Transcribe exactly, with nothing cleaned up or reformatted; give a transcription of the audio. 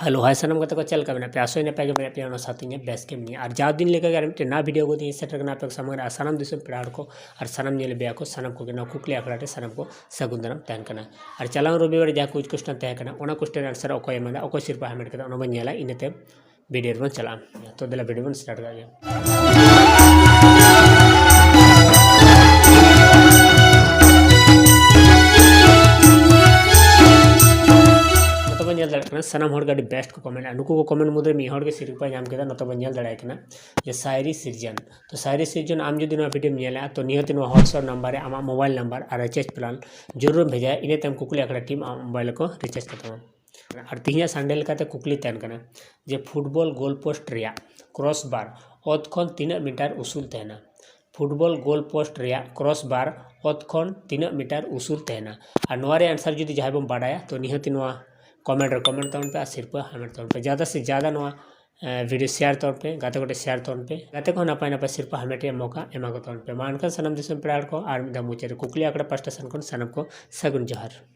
Hello, ᱦᱟᱭ ᱥᱟᱱᱟᱢ ᱜᱟᱛᱮ ᱠᱚ, ᱪᱮᱫ ᱞᱮᱠᱟ ᱢᱮᱱᱟᱜ ᱯᱮᱭᱟ? ᱟᱥᱚᱭ ᱱᱟᱯᱟᱭ ᱜᱮ ᱢᱮᱱᱟᱜ ᱯᱮᱭᱟ, ᱚᱱᱟ ᱥᱟᱶᱛᱮ ᱤᱧ ᱵᱮᱥ ᱜᱮ ᱢᱤᱱᱟᱹᱧᱟ᱾ ᱟᱨ ᱡᱟᱣ ᱫᱤᱱ ᱞᱮᱠᱟ ᱜᱮ ᱟᱨ ᱢᱤᱫᱴᱮᱱ ᱱᱟᱣᱟ ᱵᱷᱤᱰᱤᱭᱳ ᱟᱹᱜᱩ ᱠᱟᱛᱮ ᱤᱧ ᱥᱮᱴᱮᱨ ᱠᱟᱱᱟ ᱟᱯᱮ ᱠᱚ ᱥᱟᱢᱟᱝ ᱨᱮ᱾ ᱟᱨ ᱥᱟᱱᱟᱢ ᱫᱤᱥᱚᱢ ᱯᱮᱲᱟ ᱦᱚᱲ ᱠᱚ ᱟᱨ ᱥᱟᱱᱟᱢ ᱧᱮᱞ ᱵᱮᱭᱟ ᱠᱚ, ᱥᱟᱱᱟᱢ ᱠᱚᱜᱮ ᱱᱚᱣᱟ ᱠᱩᱠᱞᱤ ᱟᱠᱷᱲᱟ ᱨᱮ ᱥᱟᱱᱟᱢ ᱠᱚ ᱥᱟᱹᱜᱩᱱ ᱫᱟᱨᱟᱢ ᱛᱟᱦᱮᱱ ᱠᱟᱱᱟ᱾ ᱟᱨ ᱪᱟᱞᱟᱣ ᱨᱚᱵᱤᱵᱟᱨ ᱡᱟᱦᱟᱸ ᱠᱩᱪ ᱠᱚᱥᱪᱮᱱ ᱛᱟᱦᱮᱸ ᱠᱟᱱᱟ, ᱚᱱᱟ ᱠᱚᱥᱪᱮᱱ ᱟᱱᱥᱟᱨ ᱚᱠᱚᱭ ᱮᱢ ᱮᱫᱟ, ᱚᱠᱚᱭ ᱥᱤᱨᱯᱟᱹ ᱦᱟᱢᱮᱴ ᱠᱮᱫᱟ, ᱚᱱᱟ ᱵᱚᱱ ᱧᱮᱞᱟ᱾ ᱤᱱᱟᱹᱛᱮ ᱵᱷᱤᱰᱤᱭᱳ ᱨᱮᱵᱚᱱ ᱪᱟᱞᱟᱜᱼᱟ᱾ ᱛᱚ ᱫᱮᱞᱟ ᱵᱷᱤᱰᱤᱭᱳ ᱵᱚᱱ ᱥᱴᱟᱨᱴ ᱠᱟᱜ ᱜᱮ᱾ ᱱᱚᱛᱮ ᱵᱚᱱ ᱧᱮᱞ ᱫᱟᱲᱮᱭᱟᱜ ᱠᱟᱱᱟ, ᱥᱟᱱᱟᱢ ᱦᱚᱲ ᱜᱮ ᱟᱹᱰᱤ ᱵᱮᱥᱴ ᱠᱚ ᱠᱚᱢᱮᱱᱴ ᱟ᱾ ᱱᱩᱠᱩ ᱠᱚ ᱠᱚᱢᱮᱱᱴ ᱢᱩᱫᱽᱨᱮ ᱢᱤᱫ ᱦᱚᱲ ᱜᱮ ᱥᱤᱨᱯᱟᱹ ᱧᱟᱢ ᱠᱮᱫᱟ᱾ ᱱᱚᱛᱮ ᱵᱚᱱ ᱧᱮᱞ ᱫᱟᱲᱮᱭᱟᱜ ᱠᱟᱱᱟ ᱡᱮ ᱥᱟᱭᱨᱤ ᱥᱤᱨᱡᱚᱱ᱾ ᱛᱚ ᱥᱟᱭᱨᱤ ᱥᱤᱨᱡᱚᱱ, ᱟᱢ ᱡᱩᱫᱤ ᱱᱚᱣᱟ ᱵᱷᱤᱰᱤᱭᱳᱢ ᱧᱮᱞᱟ, ᱛᱚ ᱱᱤᱦᱟᱹᱛ ᱱᱚᱣᱟ WhatsApp ᱱᱟᱢᱵᱟᱨ ᱨᱮ ᱟᱢᱟᱜ ᱢᱳᱵᱟᱭᱤᱞ ᱱᱟᱢᱵᱟᱨ ᱟᱨ ᱨᱤᱪᱟᱨᱡᱽ ᱯᱞᱟᱱ ᱡᱟᱹᱨᱩᱲᱮᱢ ᱵᱷᱮᱡᱟᱭᱟ᱾ ᱤᱱᱟᱹ ᱛᱟᱭᱚᱢ ᱠᱩᱠᱞᱤ ᱟᱠᱷᱲᱟ ᱴᱤᱢ ᱟᱢᱟᱜ ᱢᱳᱵᱟᱭᱤᱞ ᱨᱮᱠᱚ ᱨᱤᱪᱟᱨᱡᱽ ᱠᱟᱛᱟᱢᱟ᱾ ᱟᱨ ᱛᱮᱦᱮᱧᱟᱜ ᱥᱟᱱᱰᱮ ᱞᱮᱠᱟᱛᱮ ᱠᱩᱠᱞᱤ ᱛᱟᱦᱮᱱ ᱠᱟᱱᱟ ᱡᱮ ᱯᱷᱩᱴᱵᱚᱞ ᱜᱳᱞ ᱯᱳᱥᱴ ᱨᱮᱭᱟᱜ ᱠᱨᱚᱥ ᱵᱟᱨ ᱚᱛ ᱠᱷᱚᱱ ᱛᱤᱱᱟᱹᱜ ᱢᱤᱴᱟᱨ ᱩᱥᱩᱞ ᱛᱟᱦᱮᱱᱟ? ᱯᱷᱩᱴᱵᱚᱞ ᱜᱳᱞ ᱯᱳᱥᱴ ᱨᱮᱭᱟᱜ ᱠᱨᱚᱥ ᱵᱟᱨ ᱚᱛ ᱠᱷᱚᱱ ᱛᱤᱱᱟᱹᱜ ᱢᱤᱴᱟᱨ ᱩᱥᱩᱞ ᱛᱟᱦᱮᱱᱟ? ᱟᱨ ᱱᱚᱣᱟ ᱨᱮᱭᱟᱜ ᱟᱱᱥᱟᱨ ᱡᱩᱫᱤ ᱡᱟᱦᱟᱸᱭ ᱵᱚᱱ ᱵᱟᱰᱟᱭᱟ, ᱛᱚ ᱱᱤᱦᱟᱹᱛ ᱱᱚᱣᱟ ᱠᱚᱢᱮᱱᱴ ᱨᱮ ᱠᱚᱢᱮᱱᱴ ᱛᱟᱵᱚᱱ ᱯᱮ ᱟᱨ ᱥᱤᱨᱯᱟᱹ ᱦᱟᱢᱮᱴ ᱛᱟᱵᱚᱱ ᱯᱮ᱾ ᱡᱟᱫᱟ ᱥᱮ ᱡᱟᱫᱟ ᱱᱚᱣᱟ, ᱮ, ᱵᱷᱤᱰᱤᱭᱳ ᱥᱮᱭᱟᱨ ᱛᱟᱵᱚᱱ ᱯᱮ, ᱜᱟᱛᱮ ᱠᱚᱴᱷᱮᱱ ᱥᱮᱭᱟᱨ ᱛᱟᱵᱚᱱ ᱯᱮ, ᱜᱟᱛᱮ ᱠᱚᱦᱚᱸ ᱱᱟᱯᱟᱭ ᱱᱟᱯᱟᱭ ᱥᱤᱨᱯᱟᱹ ᱦᱟᱢᱮᱴ ᱨᱮᱭᱟᱜ ᱢᱚᱠᱟ ᱮᱢᱟ ᱠᱚ ᱛᱟᱵᱚᱱ ᱯᱮ᱾ ᱢᱟ ᱮᱱᱠᱷᱟᱱ ᱥᱟᱱᱟᱢ ᱫᱤᱥᱚᱢ ᱯᱮᱲᱟ ᱦᱚᱲ ᱠᱚ ᱟᱨ ᱢᱤᱫ ᱫᱷᱟᱣ ᱢᱩᱪᱟᱹᱫ ᱨᱮ ᱠᱩᱠᱞᱤ ᱟᱠᱷᱲᱟ ᱯᱟᱥᱴᱟ ᱥᱮᱱ ᱠᱷᱚᱱ ᱥᱟᱱᱟᱢ ᱠᱚ ᱥᱟᱹᱜᱩᱱ ᱡᱚᱦᱟᱨ᱾